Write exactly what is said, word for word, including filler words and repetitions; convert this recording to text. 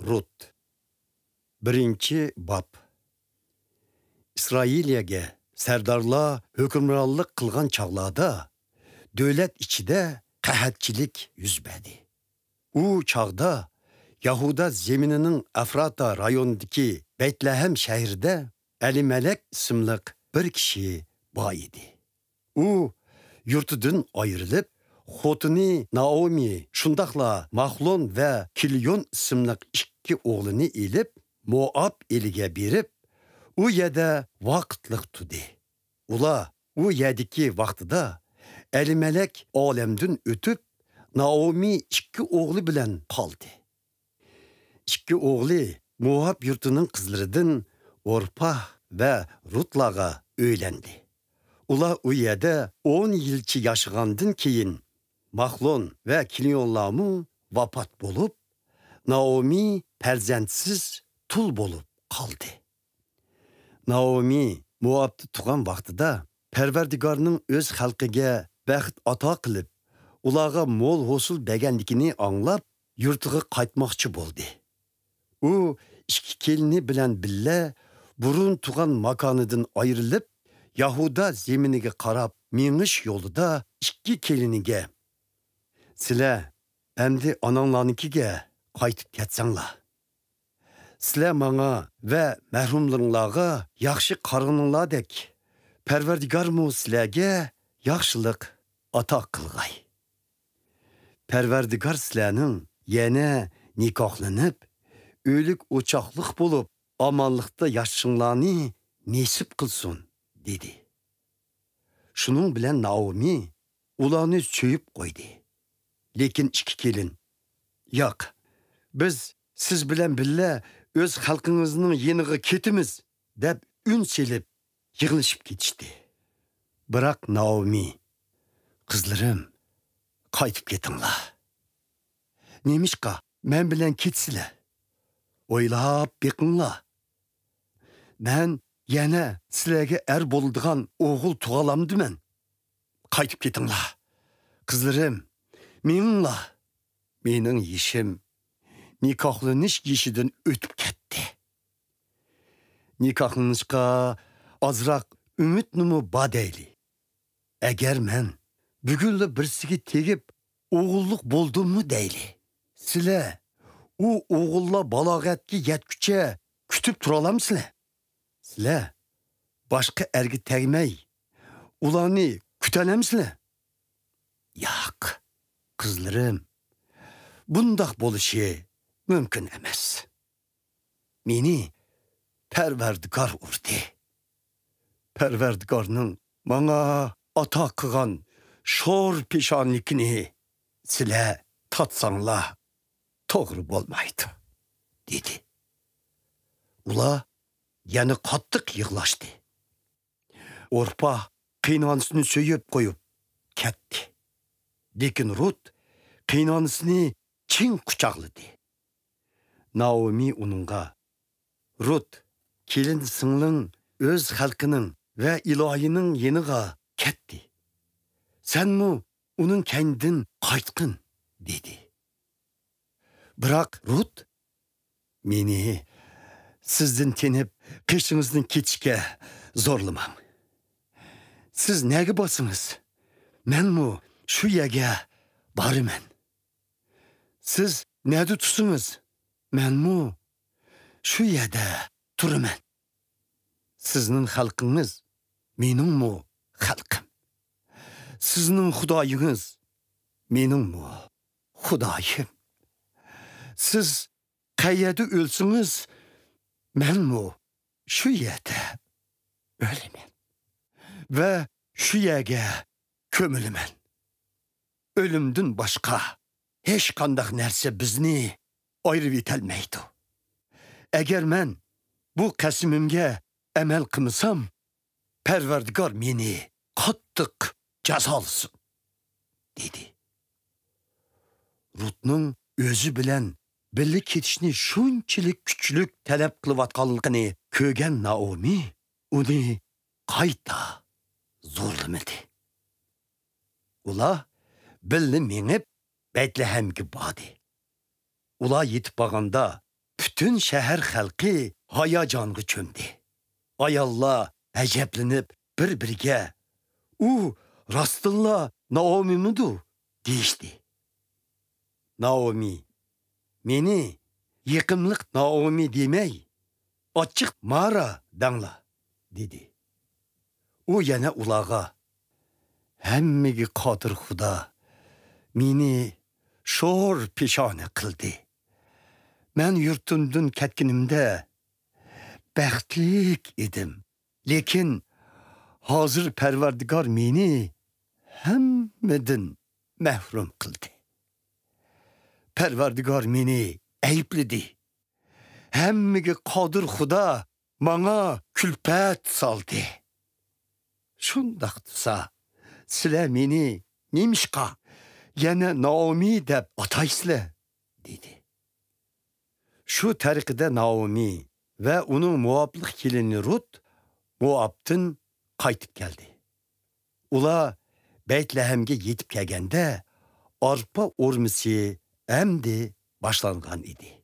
رۇت. بىرىنچى باب. ئىسرائىلىيەگە سەردارلار ھۆكۈمرانلىق قىلغان چاغلاردا، دۆلەت ئىچىدە قەھەتچىلىك يۈز بەردى. ئۇ چاغدا يەھۇدا زېمىنىنىڭ ئەفراتا رايونىدىكى بەيتلەھەم شەھىرىدە ئەلىمەلەك ئىسىملىق بىر كىشى بار ئىدى. ئۇ يۇرتىدىن ئايرىلىپ، خوتۇنى نائومى، شۇنداقلا ماخلون ۋە كىليون ئىسىملىق ئىككى ئوغلىنى ئېلىپ، موئاب ئېلىگە بېرىپ، ئۇ يەردە ۋاقىتلىق تۇردى. ئۇلار ئۇ يەردىكى ۋاقتىدا ئەلىمەلەك ئالەمدىن ئۆتۈپ، نائومى ئىككى ئوغلى بىلەن قالدى. ئىككى ئوغلى موئاب يۇرتىنىڭ قىزلىرىدىن ئورپاھ ۋە رۇتلارغا ئۆيلەندى. ئۇلار ئۇ يەردە ئون يىلچە ياشىغاندىن كېيىن، ماخلون ۋە كىليونلارمۇ ۋاپات بولۇپ، نائومى پەرزەنتسىز تۇل بولۇپ قالدى. نائومى موئابتا تۇرغان ۋاقتىدا، پەرۋەردىگارنىڭ ئۆز خەلقىگە بەخت ئاتا قىلىپ، ئۇلارغا مول ھوسۇل بەرگەنلىكىنى ئاڭلاپ، يۇرتىغا قايتماقچى بولدى. ئۇ ئىككى كېلىنى بىلەن بىللە بۇرۇن تۇرغان ماكانىدىن ئايرىلىپ، يەھۇدا زېمىنىگە قاراپ مېڭىش يولىدا ئىككى كېلىنىگە، «سىلەر ئەمدى ئاناڭلارنىڭكىگە قايتىپ كەتسەڭلار. سىلەر ماڭا ۋە مەرھۇملىرىڭلارغا ياخشى قارىغىنىڭلاردەك، پەرۋەردىگارمۇ سىلەرگە ياخشىلىق ئاتا قىلغاي. پەرۋەردىگار سىلەرنىڭ يەنە نىكاھلىنىپ، ئۆيلۈك ئوچاقلىق بولۇپ، ئامانلىقتا ياشىشىڭلارنى نېسىپ قىلسۇن» دېدى. شۇنىڭ بىلەن نائومى ئۇلارنى سۆيۈپ قويدى. لېكىن ئىككى كېلىن، «ياق، بىز سىز بىلەن بىللە ئۆز خەلقىڭىزنىڭ يېنىغا كېتىمىز» دەپ ئۈن سېلىپ يىغلىشىپ كېتىشتى. بىراق نائومى، «قىزلىرىم، قايتىپ كېتىڭلار. نېمىشقا مەن بىلەن كېتىسىلەر؟ ئويلاپ بېقىڭلار. مەن يەنە سىلەرگە ئەر بولىدىغان ئوغۇل تۇغالامدىمەن؟ قايتىپ كېتىڭلار. قىزلىرىم، مېڭىڭلار. مېنىڭ يېشىم نىكاھلىنىش يېشىدىن ئۆتۈپ كەتتى. نىكاھلىنىشقا ئازراق ئۈمىدنىمۇ بار دەيلى. ئەگەر مەن بۈگۈنلا بىرسىگە تېگىپ، ئوغۇللۇق بولدۇممۇ دەيلى. سىلەر ئۇ ئوغۇللار بالاغەتكە يەتكۈچە كۈتۈپ تۇرالامسىلەر؟ سىلەر باشقا ئەرگە تەگمەي، ئۇلارنى كۈتەلەمسىلەر؟» «ياق، قىزلىرىم، بۇنداق بولۇشى مۇمكىن ئەمەس. مېنى پەرۋەردىگار ئۇردى. پەرۋەردىگارنىڭ ماڭا ئاتا قىلغان شور پېشانىلىكىنى سىلەر تارتساڭلار توغرا بولمايدۇ» دېدى. ئۇلار يەنە قاتتىق يىغلاشتى. ئورپا قېيىنئانىسىنى سۆيۈپ قويۇپ كەتتى. لېكىن رۇت قېيىنئانىسىنى چىڭ قۇچاقلىدى. نائومى ئۇنىڭغا، «رۇت، كېلىن سىڭلىڭ ئۆز خەلقىنىڭ ۋە ئىلاھىنىڭ يېنىغا كەتتى. سەنمۇ ئۇنىڭ كەينىدىن قايتقىن» دېدى. بىراق رۇت، «مېنى سىزدىن تېنىپ قېشىڭىزدىن كېتىشكە زورلىماڭ. سىز نەگە بارسىڭىز، مەنمۇ شۇ يەرگە بارىمەن. سىز نەدە تۇرسىڭىز، مەنمۇ شۇ يەردە تۇرىمەن. سىزنىڭ خەلقىڭىز مېنىڭمۇ خەلقىم. سىزنىڭ خۇدايىڭىز مېنىڭمۇ خۇدايىم. سىز قەيەردە ئۆلسىڭىز، مەنمۇ شۇ يەردە ئۆلىمەن ۋە شۇ يەرگە كۆمۈلىمەن. ئۆلۈمدىن باشقا ھېچقانداق نەرسە بىزنى ئايرىۋېتەلمەيدۇ. ئەگەر مەن بۇ قەسىمىمگە ئەمەل قىلمىسام، پەرۋەردىگار مېنى قاتتىق جازالىسۇن» دېدى. رۇتنىڭ ئۆزى بىلەن بىللە كېتىشنى شۇنچىلىك كۈچلۈك تەلەپ قىلىۋاتقانلىقىنى كۆرگەن نائومى ئۇنى قايتا زورلىمىدى. ئۇلار بىللە مېڭىپ، بەيتلەھەمگە باردى. ئۇلار يېتىپ بارغاندا، پۈتۈن شەھەر خەلقى ھاياجانغا چۆمدى. ئاياللار ئەجەبلىنىپ بىر-بىرىگە، «ئۇ راستتىنلا نائومىمىدۇ؟» دېيىشتى. نائومى، «مېنى يېقىملىق نائومى دېمەي، ئاچچىق مارا دەڭلار» دېدى. ئۇ يەنە ئۇلارغا، «ھەممىگە قادىر خۇدا مېنى شور پېشانە قىلدى. مەن يۇرتۇمدىن كەتكىنىمدە بەختلىك ئىدىم. لېكىن ھازىر پەرۋەردىگار مېنى ھەممىدىن مەھرۇم قىلدى. پەرۋەردىگار مېنى ئەيىبلىدى. ھەممىگە قادىر خۇدا ماڭا كۈلپەت سالدى. شۇنداق تۇرسا، سىلەر مېنى نېمىشقا يەنە نائومى دەپ ئاتايسىلەر؟» دېدى. شۇ تەرىقىدە نائومى ۋە ئۇنىڭ موئابلىق كېلىنى رۇت موئابتىن قايتىپ كەلدى. ئۇلار بەيتلەھەمگە يېتىپ كەلگەندە، ئارپا ئورمىسى ئەمدى باشلانغان ئىدى.